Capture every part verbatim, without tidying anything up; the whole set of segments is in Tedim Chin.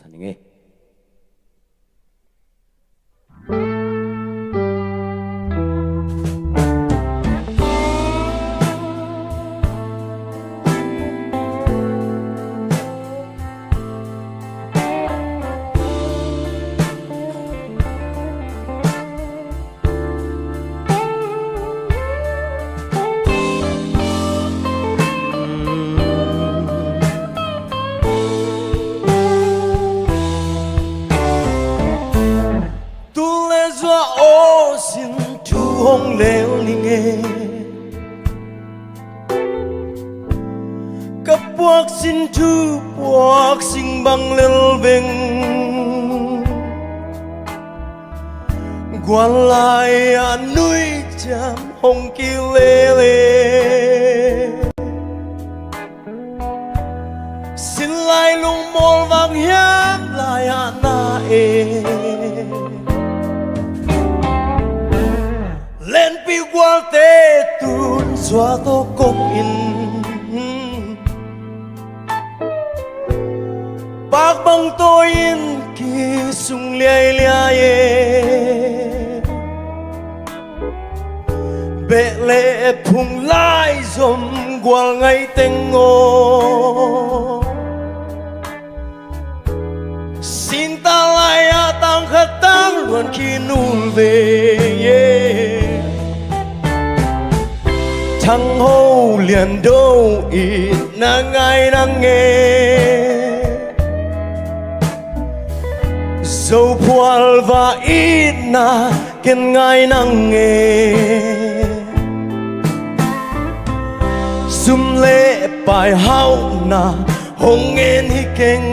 Sa ning e. Tul le zua aw sin thu hong lel ning e. Ka puak sin thu puak sing bang lel veng. Gual lai a nui ciam hong kilele. Sin lai lungmual vang hiam lai a na e. Lenpi gualte tun sua tawh kong in. Pak bang tawi in kisung liailiai e. Beh le phung lai zom gual ngai teng aw. Sinta lai a tang khat tang luan khin ul ve e. Thang Ho Lian Do itna ngai nang e. Zo Phual Va itna ken ngai nang e. Sum le pai hauhna hong ngen hi keng.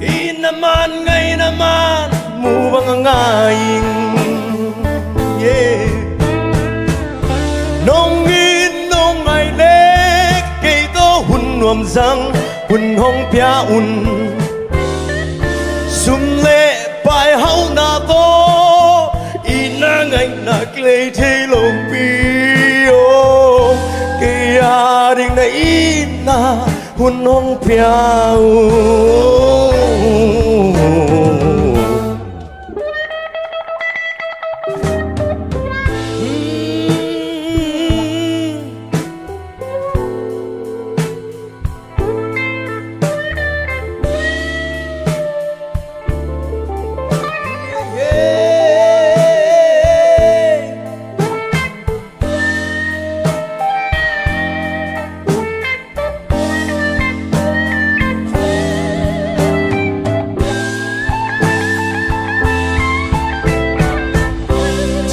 Itna man ngaina man mu bang a ngai ing. Yeah. Nong it nong ngai le kei tawh hun nuam zang hun hong pia un. Sum le pai hauhna tawh itna ngaina kilei thei lopi aw. Kei a ding na itna hun hong pia un.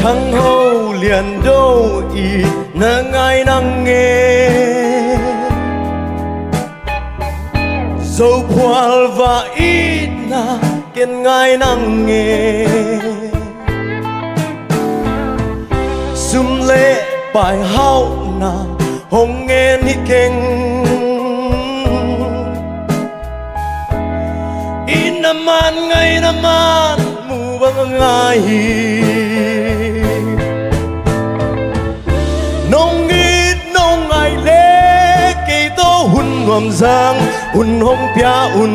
Thang Ho Lian Do itna ngai nang e. Zo Phual Va itna ken ngai nang e. Sum le pai hauhna hong ngen hi keng. Itna man ngaina man mu bang a ngai hi. Nong it nong ngai le kei tawh hun nuam zang hun hong pia un.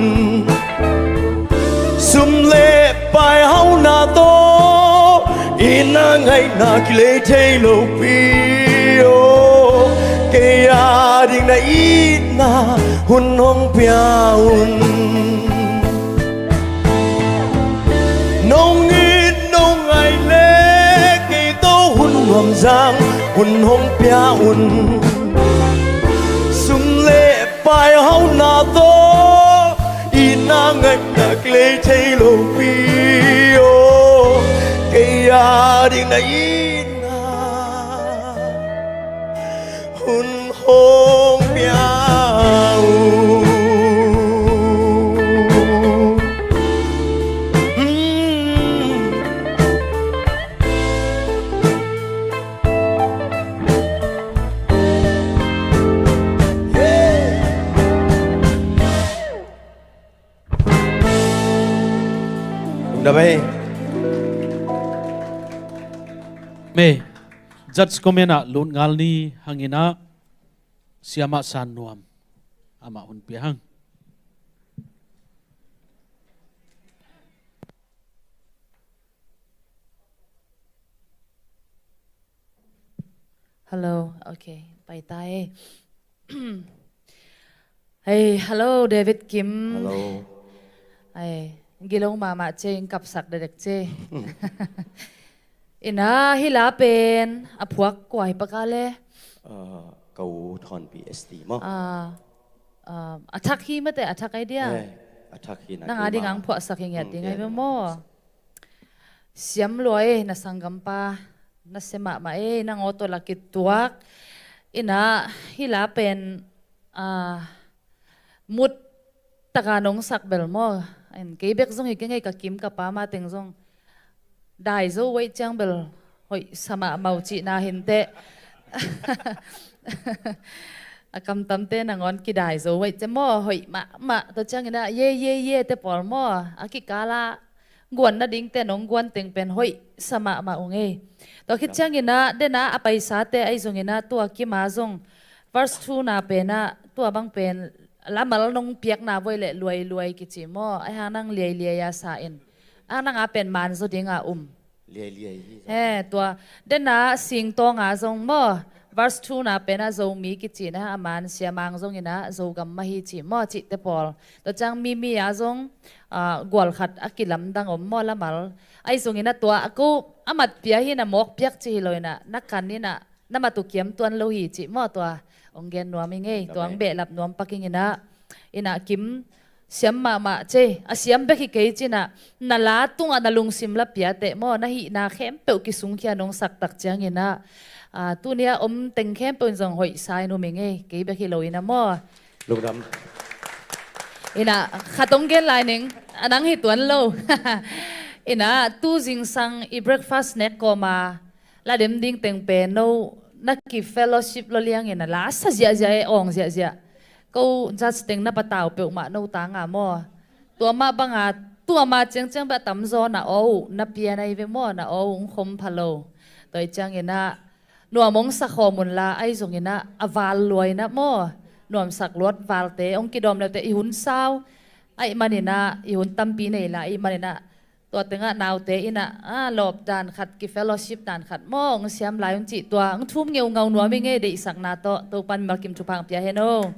Sum le pai hauhna tawh itna ngaina kilei thei lopi aw. Kei a ding na itna hun hong pia un. Nong it nong ngai le kei tawh hun nuam zang hun hong pia un. Sum le pai hauhna tawh itna ngaina kilei thei lopi aw. Kei a ding na itna hun hong pia un. Lungdam ei. Me, judge comment ah lut ngal ni hang in ah, Siamah San Nuam. Amah hun pia hang. Hello, okay, pai ta e. Hei, hello, David Kim. Hello. Hei, gilo mahmah ce, ing kapsak dedek ce. Ina, hih la pen a phuak kua hi paka le? Ah, ka u Thawnpi S T maw? Ah, ah, a thak hi mate, a thak ai dia. Eh, a thak hi na. Nang a ding ang phuahsak hi ngiat ding ai maw? Siam lua e, na sanggampa na sia mahmah e, nang aw tawh la kituak. Ina, hih la pen, ah, mut taka nong sak bel maw? Kei bek zong hi kei ngei, ka kim ka pa ma teng zong dai zo uh ciang bel hoih sa mahmah uh cihna hi inteh. A kamtamte nangawn kidai zo uh ciang maw, hoih mahmah. Tua ciangin ah ye ye ye te pawl maw, a kikala guan nadingte nong guan teng pen hoih sa mahmah uh ngei. Tua khit ciangin ah, den ah a paisate ahi zongin ah, tua kim a zong verse two na pen ah, tua bang pen lamal nong piakna voi le luai luai kici maw, ahi hang nang liai liai a sa in, a nang a pen man zaw ding a um. Liai liai hi. He, tua den ah singtawng a zong maw, verse two na pen ah Zomi kici na, a man Sia Mang zongin ah Zogam mah hi ci maw, cihte pawl. Tua ciang Mimi a zong, ah, gual khat a kilamdang om maw, lamal. Ahi zongin ah tua a ko a mat pia hi na, mawk piak ci hi lo in ah, na kan in ah na mat uh kiam tuan lo hi ci maw, tua ong gen nuam i ngei, tua ong behlap nuam pak ing in ah. Ina kim siam mahmah ce, a siam bek hi kei cin ah, na la tungah na lungsim la piate maw, na hihna khempeuh kisungkhia nong sak tak ciangin ah, ah, tuni a om teng khempeuh in zong hoih sa in um i ngei, kei bek hi lo in ah maw. Lungdam. Ina, khat ong gen lai ning, a nang hi tuan lo. Ina, tu zingsang i breakfast nek kawma la dem ding teng pen no na ki fellowship lo liangin a la sa ziahziah e, awng ziahziah. Ko judge teng na patau peuhmah no tanga maw. Tua mah banga, tua mah ciangciang beh a tamzaw na aw uh na pia na hi ve maw, na aw uh ong khom pha lo. Tua hi ciangin ah nuam ong sa khawm un la, ahi zongin ah a val luai na maw, nuamsak luat valte ong kidawm leute i hun sau ahih manin ah, i hun tampi nei la ahih manin ah, tua tengah naute in ah, ah, lawp dan khat, ki fellowship dan khat maw, ong siam lai un cih, tua ong thum ngeungau nuam i ngei, deihsakna tawh. Topan mimal kim thupha ong pia hen o.